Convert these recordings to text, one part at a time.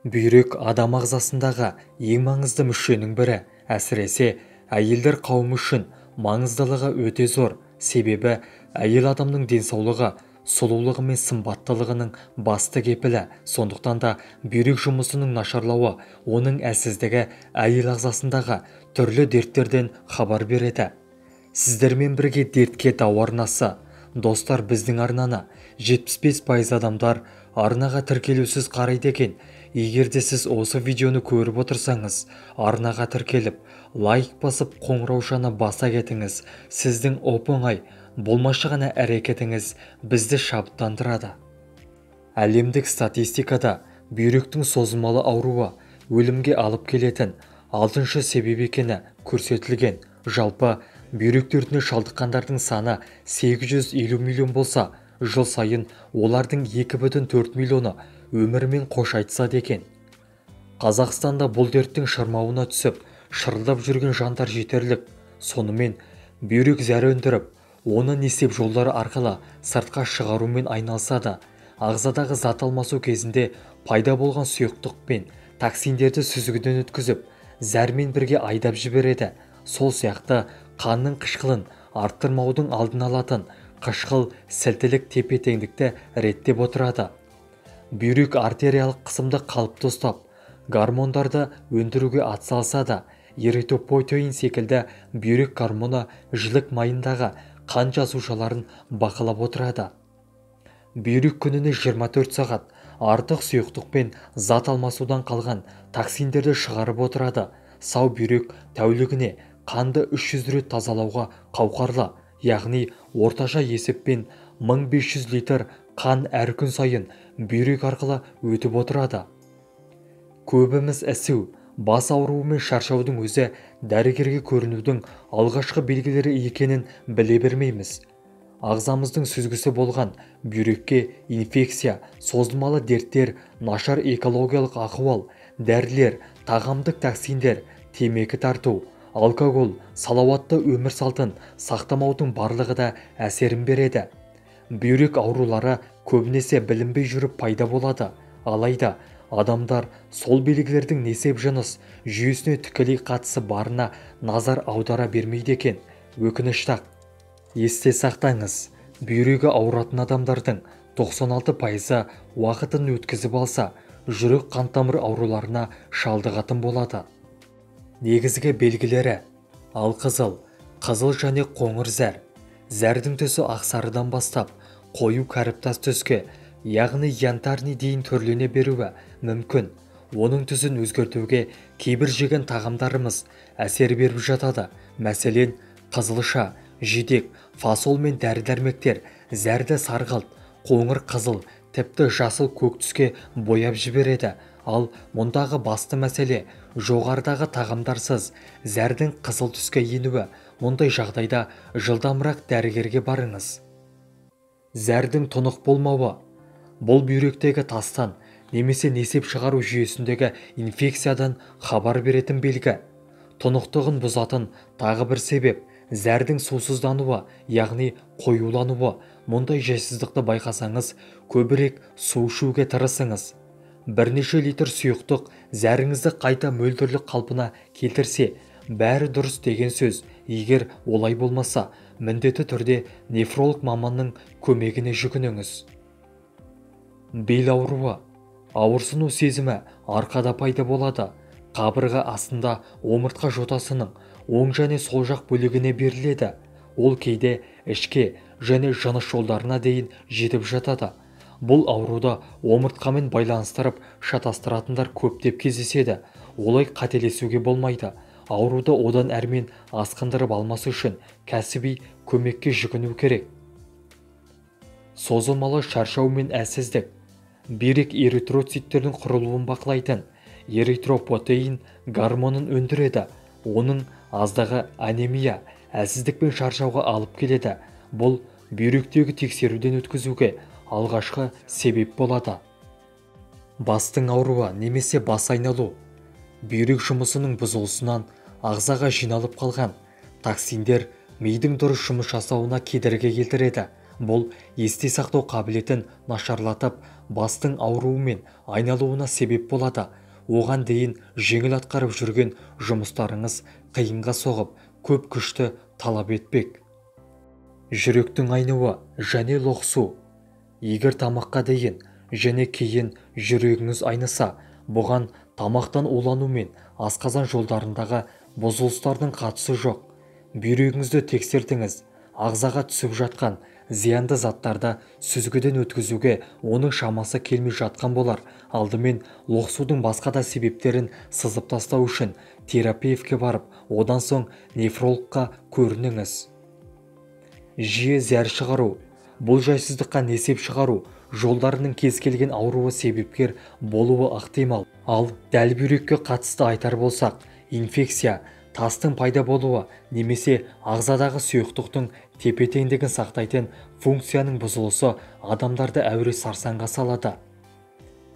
Бүйрек адам ағзасындағы ең маңызды мүшенің бірі, әсіресе әйелдер қауымы үшін маңыздылығы өте зор. Себебі әйел адамның денсаулығы, сұлулығы мен сымбаттылығының басты кепілі. Сондықтан да бүйрек жұмысының нашарлауы, оның әлсіздігі әйел ағзасындағы түрлі дерттерден хабар береді. Сіздермен бірге Дертке дауа арнасы. Достар, біздің арнаны 75% адамдар арнаға тіркелусіз қарайды екен. Егер де сіз осы видеоны көріп отырсаңыз, арнаға тіркеліп, лайк басып, қоңыраушаны баса кетіңіз. Сіздің оп-оңай, болмашы ғана әрекетіңіз бізді шабыттандырады. Әлемдік статистикада бүйректің созылмалы ауруы өлімге алып келетін 6-шы себеп екені көрсетілген. Жалпы бүйрек дертіне шалдыққандардың саны 850 миллион болса, жыл сайын олардың 2,4 миллионы өмірімен қош айтысады екен. Қазақстанда бұл дерттің шырмауына түсіп, шырылдап жүрген жандар жетерлік. Сонымен бүйрек зәр өндіріп, оны несеп жолдары арқылы сыртқа шығарумен айналысады. Ағзадағы зат алмасу кезінде пайда болған сұйықтық пен токсиндерді сүзгіден өткізіп, зәрмен бірге айдап жібереді. Сол сияқты қанның қышқылын арттырмаудың алдын алатын қышқыл сілтілік тепе-теңдікті реттеп отырады. Бүйрек артериялық қысымды қалыпты ұстап, гормондарды өндіруге атсалса да, эритропоэтин секілді бүйрек гормоны жілік майындағы қан жасушаларын бақылап отырады. Бүйрек күніне 24 сағат артық сұйықтық пен зат алмасудан қалған токсиндерді шығарып отырады. Сау бүйрек тәулігіне қанды 300 рет тазалауға қауқарлы, яғни орташа есеппен 1500 литр қан әр күн сайын бүйрек арқылы өтіп отырады. Көбіміз ісу, бас ауруы мен шаршаудың өзі дәрігерге көрінудің алғашқы белгілері екенін біле бермейміз. Ағзамыздың сүзгісі болған бүйрекке инфекция, созылмалы дерттер, нашар экологиялық ахуал, дәрілер, тағамдық токсиндер, темекі тарту, алкоголь, салауатты өмір салтын сақтамаудың барлығы да әсерін береді. Бүйрек аурулары көбінесе білінбей жүріп пайда болады. Алайда адамдар сол белгілердің несеп жыныс жүйесіне тікелей қатысы барына назар аудара бермейді екен. Өкінішті-ақ. Есте сақтаңыз, бүйрегі ауыратын адамдардың 96%-ы уақытын өткізіп алса, жүрек қан тамыр ауруларына шалдығатын болады. Негізгі белгілері: алқызыл, қызыл және қоңыр зәр. Зәрдің түсі ақсарыдан бастап қою кәріптас түске, яғни янтарный дейін түрлене беруі мүмкін. Оның түсін өзгертуге кейбір жеген тағамдарымыз әсер беріп жатады. Мәселен, қызылша, жидек, фасол мен дәрі-дәрмектер зәрді сарғылт, қоңыр қызыл, тіпті жасыл көк түске бояп жібереді. Ал мұндағы басты мәселе жоғарыдағы тағамдарсыз зәрдің қызыл түске енуі. Мұндай жағдайда жылдамырақ дәрігерге барыңыз. Зәрдің тұнық болмауы. Бұл бүйректегі тастан немесе несеп шығару жүйесіндегі инфекциядан хабар беретін белгі. Тұнықтығын бұзатын тағы бір себеп зәрдің сусыздануы, яғни қоюлануы. Мұндай жайсыздықты байқасаңыз, көбірек су ішуге тырысыңыз. Бірнеше литр сұйықтық зәріңізді қайта мөлдірлік қалпына келтірсе, бәрі дұрыс деген сөз. Егер олай болмаса, міндетті түрде нефролог маманның көмегіне жүгініңіз. Бел ауруы. Ауырсыну сезімі арқада пайда болады. Қабырға астында омыртқа жотасының оң және сол жақ бөлігіне беріледі. Ол кейде ішке және жыныс жолдарына дейін жетіп жатады. Бұл ауруды омыртқамен байланыстырып шатастыратындар көптеп кездеседі. Олай қателесуге болмайды. Ауруды одан әрмен асқындырып алмас үшін кәсіби көмекке жүгіну керек. Созылмалы шаршау мен әлсіздік. Бүйрек эритроциттердің құрылуын бақылайтын эритропоэтин гормонын өндіреді. Оның аздағы анемия, әлсіздік пен шаршауға алып келеді. Бұл бүйректегі тексеруден өткізуге алғашқы себеп болады. Бастың ауруы немесе бас айналу. Бүйрек жұмысының бұзылысынан ағзаға жиналып қалған Токсиндер мидың дұрыс жұмыс жасауына кедергі келтіреді. Бұл есте сақтау қабілетін нашарлатып, бастың ауруы мен айналуына себеп болады. Оған дейін жеңіл атқарып жүрген жұмыстарыңыз қиынға соғып, көп күшті талап етпек. Жүректің айнуы және лоқсу. Егер тамаққа дейін және кейін жүрегіңіз айныса, бұған тамақтан улану мен асқазан жолдарындағы бұзылыстардың қатысы жоқ. Бүйрегіңізді тексертіңіз. Ағзаға түсіп жатқан зиянды заттарды сүзгіден өткізуге оның шамасы келмей жатқан болар. Алдымен лоқсудың басқа да себептерін сызып тастау үшін терапевтке барып, одан соң нефрологқа көрініңіз. Жиі зәр шығару. Бұл жайсыздыққа несеп шығару жолдарының кез келген ауруы себепкер болуы ықтимал. Ал дәл бүйрекке қатысты айтар болсақ, инфекция, тастың пайда болуы немесе ағзадағы сұйықтықтың тепе-теңдігін сақтайтын функцияның бұзылысы адамдарды әуре сарсаңға салады.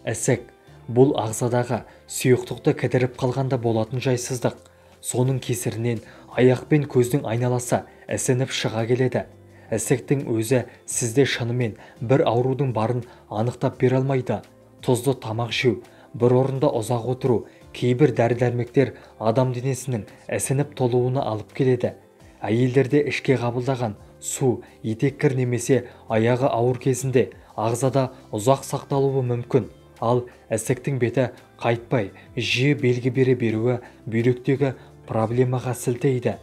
Ісік бұл ағзадағы сұйықтықты кідіріп қалғанда болатын жайсыздық. Соның кесірінен аяқ пен көздің айналасы ісініп шыға келеді. Ісіктің өзі сізде шынымен бір аурудың барын анықтап бере алмайды. Тұзды тамақ жеу, бір орында ұзақ отыру, кейбір дәрі-дәрмектер адам денесінің ісініп толуына алып келеді. Әйелдерде ішке қабылдаған су, етеккір немесе аяғы ауыр кезінде ағзада ұзақ сақталуы мүмкін. Ал ісіктің беті қайтпай, жиі белгі бере беруі бүйректегі проблемаға сілтейді.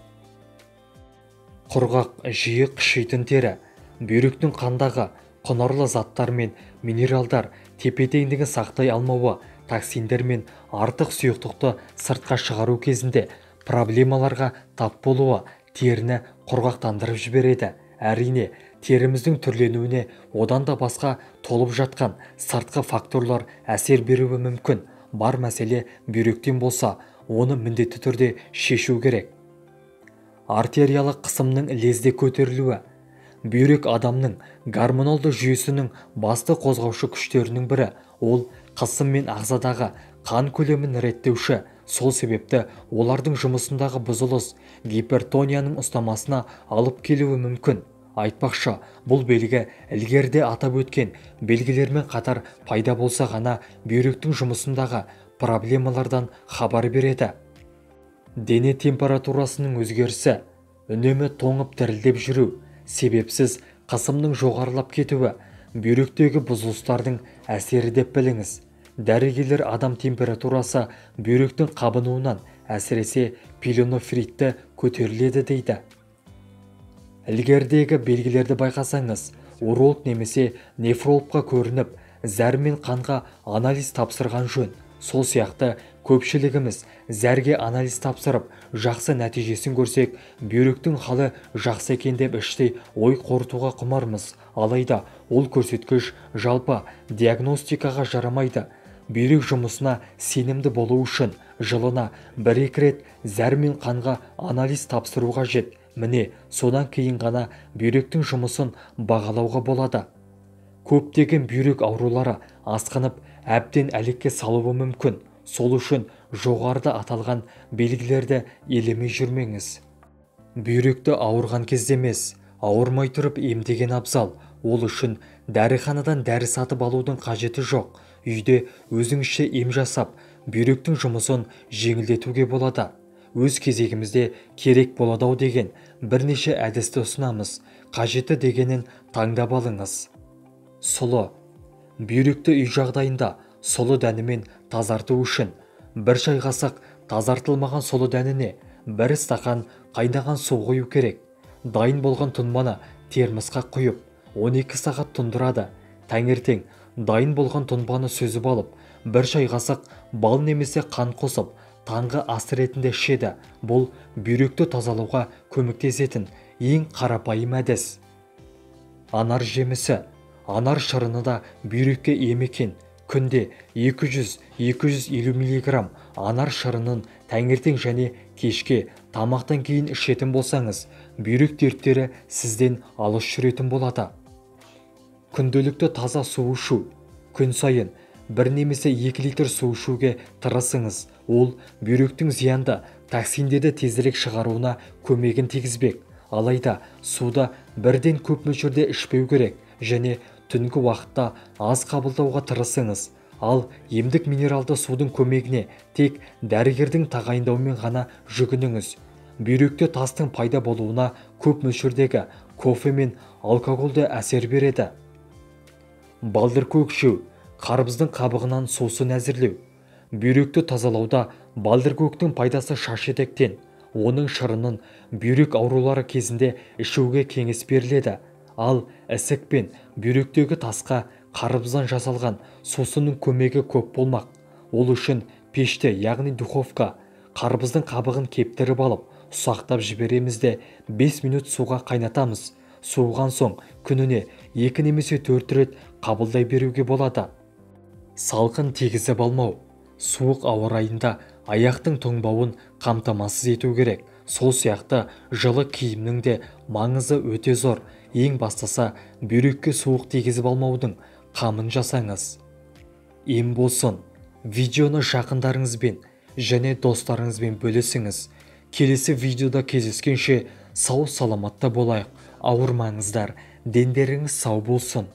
Құрғақ, жиі қышитын тері. Бүйректің қандағы құнарлы заттар мен минералдар тепе-теңдігін сақтай алмауы, токсиндер мен артық сұйықтықты сыртқа шығару кезінде проблемаларға тап болуы теріні құрғақтандырып жібереді. Әрине, теріміздің түрленуіне одан да басқа толып жатқан сыртқы факторлар әсер беруі мүмкін. Бар мәселе бүйректен болса, оны міндетті түрде шешу керек. Артериялық қысымның лезде көтерілуі. Бүйрек адамның гормоналды жүйесінің басты қозғаушы күштерінің бірі. Ол қысым мен ағзадағы қан көлемін реттеуші. Сол себепті олардың жұмысындағы бұзылыс гипертонияның ұстамасына алып келуі мүмкін. Айтпақшы, бұл белгі ілгеріде атап өткен белгілермен қатар пайда болса ғана бүйректің жұмысындағы проблемалардан хабар береді. Дене температурасының өзгерісі, үнемі тоңып дірілдеп жүру, себепсіз қысымның жоғарылап кетуі бүйректегі бұзылыстардың әсері деп біліңіз. Дәрігерлер адам температурасы бүйректің қабынуынан, әсіресе пиелонефритті көтеріледі дейді. Ілгерідегі белгілерді байқасаңыз, уролог немесе нефрологқа көрініп, зәр мен қанға анализ тапсырған жөн. Сол сияқты көпшілігіміз зәрге анализ тапсырып, жақсы нәтижесін көрсек, бүйректің халі жақсы екен деп іштей ой қорытуға құмармыз. Алайда ол көрсеткіш жалпы диагностикаға жарамайды. Бүйрек жұмысына сенімді болу үшін жылына 1-2 рет зәр мен қанға анализ тапсыру қажет. Міне, содан кейін ғана бүйректің жұмысын бағалауға болады. Көптеген бүйрек аурулары асқынып, әбден әлекке салуы мүмкін. Сол үшін жоғарыда аталған белгілерді елемей жүрмеңіз. Бүйректі ауырған кезде емес, ауырмай тұрып емдеген абзал. Ол үшін дәріханадан дәрі сатып алудың қажеті жоқ. Үйде өзіңізше ем жасап, бүйректің жұмысын жеңілдетуге болады. Өз кезегімізде керек болады-ау деген бірнеше әдісті ұсынамыз. Қажеті дегенін таңдап алыңыз. Сұлы. Бүйректі үй жағдайында сұлы дәнімен тазарту үшін 1 шай қасық тазартылмаған сұлы дәніне 1 стақан қайнаған су құю керек. Дайын болған тұнбаны термосқа құйып, 12 сағат тұндырады. Таңертең дайын болған тұнбаны сүзіп алып, 1 шай қасық бал немесе қан қосып, таңғы ас ретінде ішеді. Бұл бүйректі тазалауға көмектесетін ең қарапайым әдіс. Анар жемісі. Анар шырыны да бүйрекке ем екен. Күнде 200-250 мг анар шырынын таңертең және кешке тамақтан кейін ішетін болсаңыз, бүйрек дерттері сізден алыс жүретін болады. Күнделікті таза су ішу. Күн сайын 1 немесе 2 литр су ішуге тырысыңыз. Ол бүйректің зиянды токсиндерді тезірек шығаруына көмегін тигізбек. Алайда суды бірден көп мөлшерде ішпеу керек және түнгі уақытта аз қабылдауға тырысыңыз. Ал емдік минералды судың көмегіне тек дәрігердің тағайындауымен ғана жүгініңіз. Бүйректе тастың пайда болуына көп мөлшердегі кофе мен алкоголь де әсер береді. Балдыркөк жеу, қарбыздың қабығынан сусын әзірлеу. Бүйректі тазалауда балдыркөктің пайдасы шаш етектен. Оның шырынын бүйрек аурулары кезінде ішуге кеңес беріледі. Ал ісік пен бүйректегі тасқа қарбыздан жасалған сусынның көмегі көп болмақ. Ол үшін пеште, яғни духовка, қарбыздың қабығын кептіріп алып, ұсақтап жібереміз де 5 минут суға қайнатамыз. Суыған соң күніне 2 немесе 4 рет қабылдай беруге болады. Салқын тигізіп алмау. Суық ауа райында аяқтың тоңбауын қамтамасыз ету керек. Сол сияқты жылы киімнің де маңызы өте зор. Ең бастысы бүйрекке суық тигізіп алмаудың қамын жасаңыз. Ем болсын. Видеоны жақындарыңызбен және достарыңызбен бөлісіңіз. Келесі видеода кездескенше сау саламатта болайық. Ауырмаңыздар, дендеріңіз сау болсын.